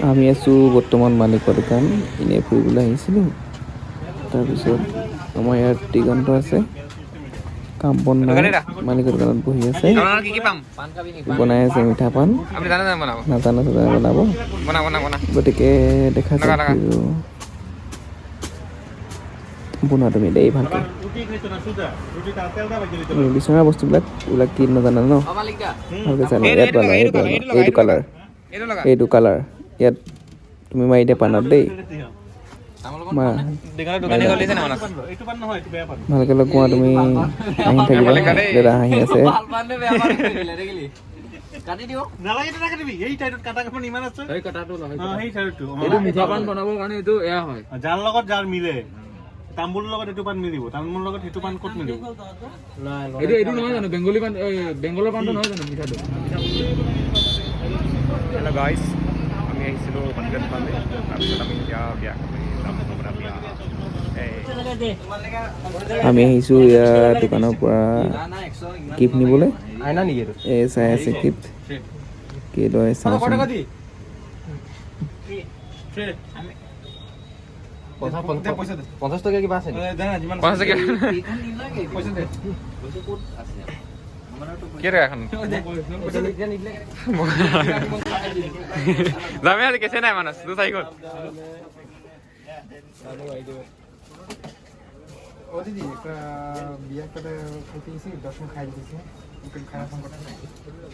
আমি আছোঁ বৰ্তমান মালিকৰ দোকান, এনেই ফুৰিবলৈ আহিছিলোঁ। তাৰপিছত আমাৰ ইয়াত দিগন্ত আছে, কাম বন নাই, মালিকৰ দোকানত বহি আছে। আপোনাৰ কি কি পাম? বনাই আছে মিঠা পান। আপুনি জানে জানে বনাব? নাজানো, চাজানো বনাব। বনা বনা বনা। গতিকে দেখা লগা, যাওক। লগা। বনোৱা তুমি দেই ভালকে। তুমি বিচৰা বস্তুবিলাক, এইবিলাক কি নাজানা ন? ভালকে চাই লোৱা। ইয়াত বনোৱা, এইটো বনোৱা, এইটো কালাৰ। এইটো লগা। এইটো কালাৰ ইয়াত তুমি মাৰি দিয়া পাণত দেই। মাৰা। দোকানী গ'ল নে মানস? ভালকে লগোৱা তুমি। হাঁহি থাকিবা, দাদা হাঁহি আছে। নালাগে, নাকাটিবি। এই ঠাইটোত কাটা কাপোৰ ইমান আছে। অ, সেই ঠাইটো। এইটো মিঠা পান বনাবৰ কাৰণে এইটো এয়া হয়। যাৰ লগত যাৰ মিলে, তামোলৰ লগত এইটো পান মিলিব, তামোলৰ লগত সেইটো পান ক'ত মিলিব? এইটো নহয় জানো বেংগলী পান? এই বেংগলৰ পানটো নহয় জানো মিঠাটো? হেল্ল' গাইজ, আমি আহিছিলোঁ মালিকৰ দোকানলৈ। তাৰপিছত আমি এতিয়া বিয়া খাবলৈ যাম, নবনা বিয়া এই। আমি আহিছোঁ ইয়াৰ দোকানৰ পৰা গিফ্ট নিবলৈ। এই চাই আছে গিফ্ট কি লয়, চাওঁচোন। 50 টকীয়া কিবা আছে? 50 টকীয়া কেই টকা এখন যামেই আজি। কেছে নাই মানস, দু চাৰিখন। ও দিদি, একটা বিয়া করে খাইতে গেছি, দর্শন খাই দিয়েছি, একটু খারাপ ফোন করতে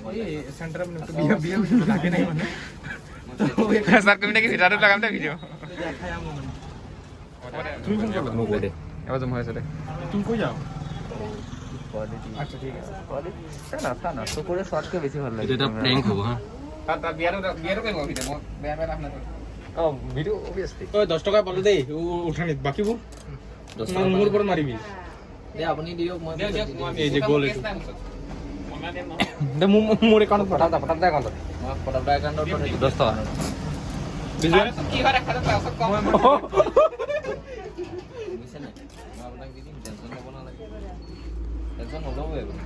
ওই সেন্টারে, মানে একটু বিয়া বিয়া লাগে নাই মানে। স্যার, তুমি নাকি ভিডিওটো লগাম দে ভিডিঅ'। তুমি ফোন করলা? মোক দে। এবাৰ জমা হৈছে দে। তুমি কই যাও? আচ্ছা, ঠিক আছে। বেছি ভাল লাগে। এইটো এটা প্ৰেংক হ'ব হা। তাত তাত বিয়াটো কৰিব ভিডিঅ', মই বেয়া বেয়া লাভ নাই। অ, ভিডিঅ' অভিয়াছলি। ওই 10 টাকা পালো দেই উঠানি, বাকিবোৰ 10। মোৰ ওপৰত মাৰিবি। আপুনি দিয়ক, মই এই যে গ'ল এইটো। দে, মোৰ একাউণ্টত পঠা। প্ৰতাপ দা, প্ৰতাপ দা একাউণ্টত। মই প্ৰতাপ দা একাউণ্টত পঠাই দিম। 10 টকা। কি হয় দেখা যাওক, তাৰপিছত কম। বুজিছে নাই? মই আপোনাক দি দিম, টেনশ্যন ল'ব নালাগে। টেনশ্যন নল'ব এইবোৰ।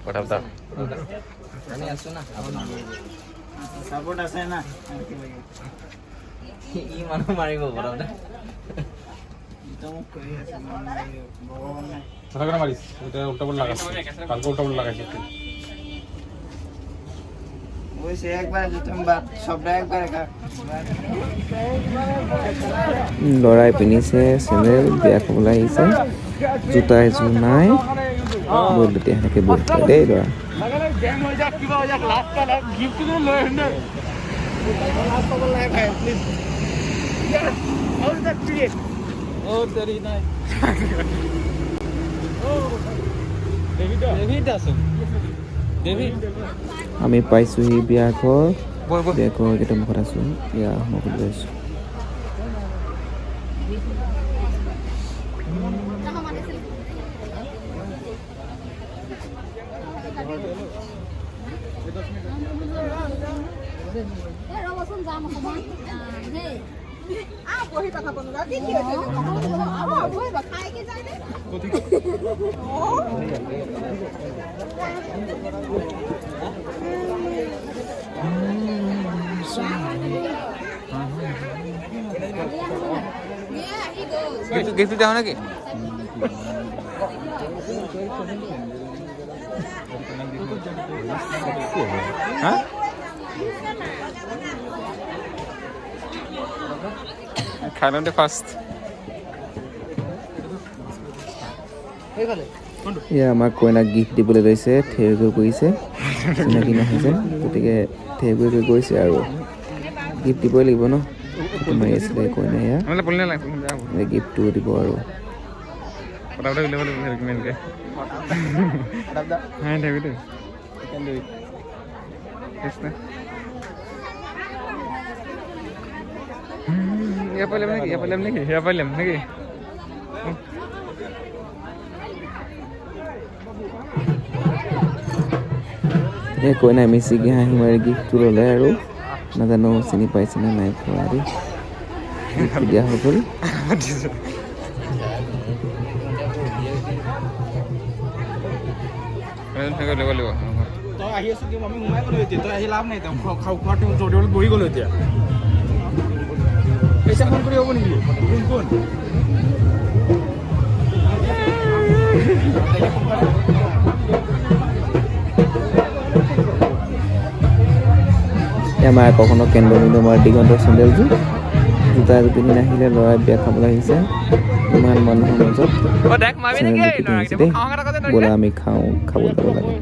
প্ৰতাপ দা। আমি আছো না আপোনাৰ। চাপৰ্ট আছে না। ই মানুহ মাৰিব প্ৰতাপ দা। কথা কেনে মাৰিছ? এটা উল্টা পাল্টা লাগাইছে, কালকে উল্টা পাল্টা লাগাইছে। একবাৰ সবটা একবাৰ। ল'ৰাই পিন্ধিছে চেন্দেল, বিয়া খাবলৈ আহিছে। জোতা এযোৰ নাই। ব'ল তেতিয়া, সেনেকৈ ব'ল দেই ল'ৰা। জ্যাম হৈ যাক, কিবা হৈ যাক, লাষ্ট গিফ্টটো লৈ আহিম দে। লাষ্ট। অ তেৰি নাই। ডেভিড আছোন, ডেভিড। আমি পাইছোঁহি বিয়া ঘৰ। বৈ বৈ। বিয়া ঘৰ গেটৰ মুখত আছোঁ, বিয়া সোমাবলৈ লৈছোঁ। ৰ'বচোন, যাম অকণমান দেই। বহি কথা বনোৱা কি কি হৈছে? বহিব খাই কি যায় নে? আহি গ'ল। গিফ্টটো দিয়া নেকি? হা, খাই ল'ম দে ফাৰ্ষ্ট। এয়া আমাৰ কইনাক গিফ্ট দিবলৈ লৈছে, থিয় হৈ পৰিছে। চিনাকি নহয় যে, গতিকে থিয় হৈ হৈ গৈছে আৰু গিফ্ট দিবই লাগিব ন। ফটো মাৰি আছিলে কইনা এয়া। নহ'লে পলি নালাগে, পলি বেয়া হ'ব। এই গিফ্টটো দিব আৰু। কথা বতৰা উলিয়াব লাগিব কিমানকৈ। হা, দেবি। কৃষ্ণ, ইয়াৰ পৰা ল'ম নেকি? ইয়াৰ পৰা ল'ম নেকি? ইয়াৰ পৰা ল'ম নেকি? এই কইনাই মিচিকি হাঁহি মাৰি গিফ্টটো ল'লে আৰু নাজানো চিনি পাইছেনে নাই পোৱা দেই। গিফ্টটো দিয়া হৈ গ'ল। ল'ব লাগিব। তই আহি আছো কি আমি সোমাই গ'লো এতিয়া, তই আহি লাভ নাই। খোৱা টেবুলত বহি গ'লো এতিয়া। পইচা ফোন কৰি হ'ব নেকি? কোন কোন? আমাৰ আকৰ্ষণৰ কেন্দ্ৰবিন্দু আমাৰ দিগন্ত চেণ্ডেলযোৰ, জোতা এযোৰ পিন্ধি নাহিলে ল'ৰাই বিয়া খাবলৈ আহিছে। ইমান মানুহৰ মাজত চেণ্ডেলযোৰ পিন্ধি আহিছে দেই। ব'লা আমি খাওঁ, খাব যাব লাগে।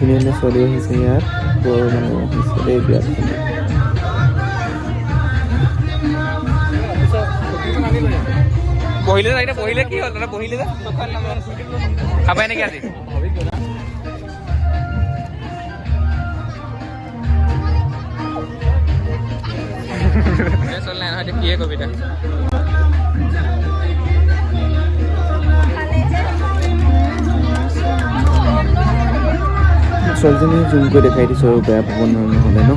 ধুনীয়া ধুনীয়া ছোৱালী আহিছে ইয়াত, বৰ মানুহ আহিছে দেই বিয়াত। বহিলে যাই, বহিলে কি হ'ল? বহিলে যে খাবাই নেকি আজি? চল নাই নহয়, কিহে কবি এতিয়া? ছোৱালীজনী জুম কৰি দেখাই দিছোঁ আৰু, বেয়া পাব নহ'লে ন।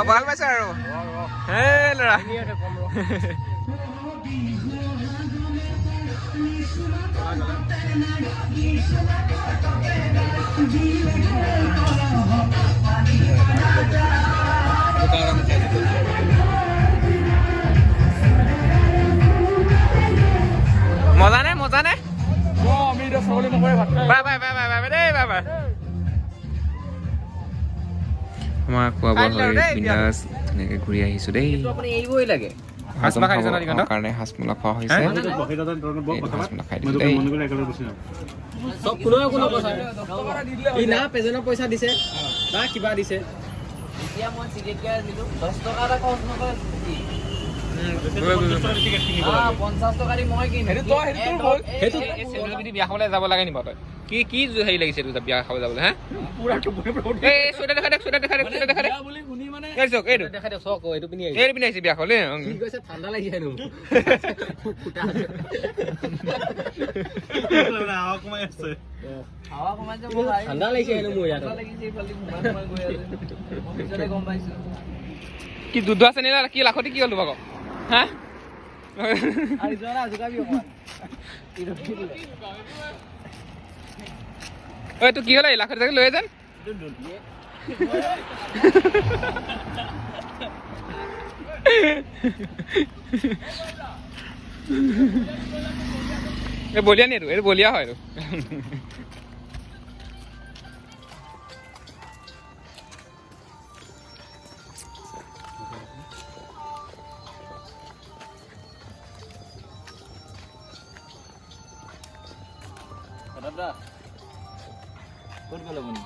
ভাল পাইছে আৰু ল'ৰা। মজা নে? মজা নে? Bye bye bye bye bye দেই, বাই বাই। আমাৰ খোৱা বোৱা হৈ বিন্দাছ ধুনীয়াকৈ ঘূৰি আহিছোঁ দেই। কাৰণে হাঁচমোলা খোৱা হৈছে, হাঁচমোলা খাই দিছোঁ দেই। পইচা দিছে না কিবা দিছে। বিয়া খাবলৈ যাব লাগে নি বাৰু? তই কি কি হেৰি লাগিছে তোৰ বিয়া খাব যাবলৈ? হা, বিয়া খাবলৈ কি যুদ্ধ আছে নি? কি লাখতি কি হ'ল তোমাক? হা, এইটো কি হ'ল? লাখতি চাগে লৈ যেন এই বলিয়া নি? এইটো এইটো বলিয়া হয় এইটো। ক'ত গ'ল আপুনি?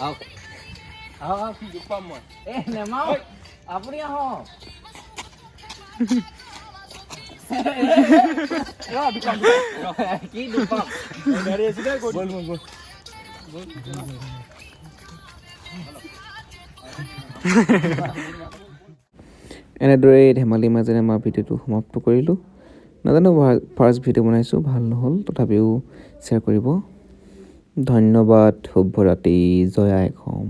আহক আহক আহক, দুখ পাম মই। এ নেমাও, আপুনি আহক। কি দুখ পাম? এনেদৰেই ধেমালিৰ মাজেৰে আমাৰ ভিডিঅ'টো সমাপ্ত কৰিলোঁ। নাজানো ফাৰ্ষ্ট ভিডিঅ' বনাইছোঁ, ভাল নহ'ল, তথাপিও শ্বেয়াৰ কৰিব। ধন্যবাদ, শুভৰাত্ৰি, জয় আই অসম।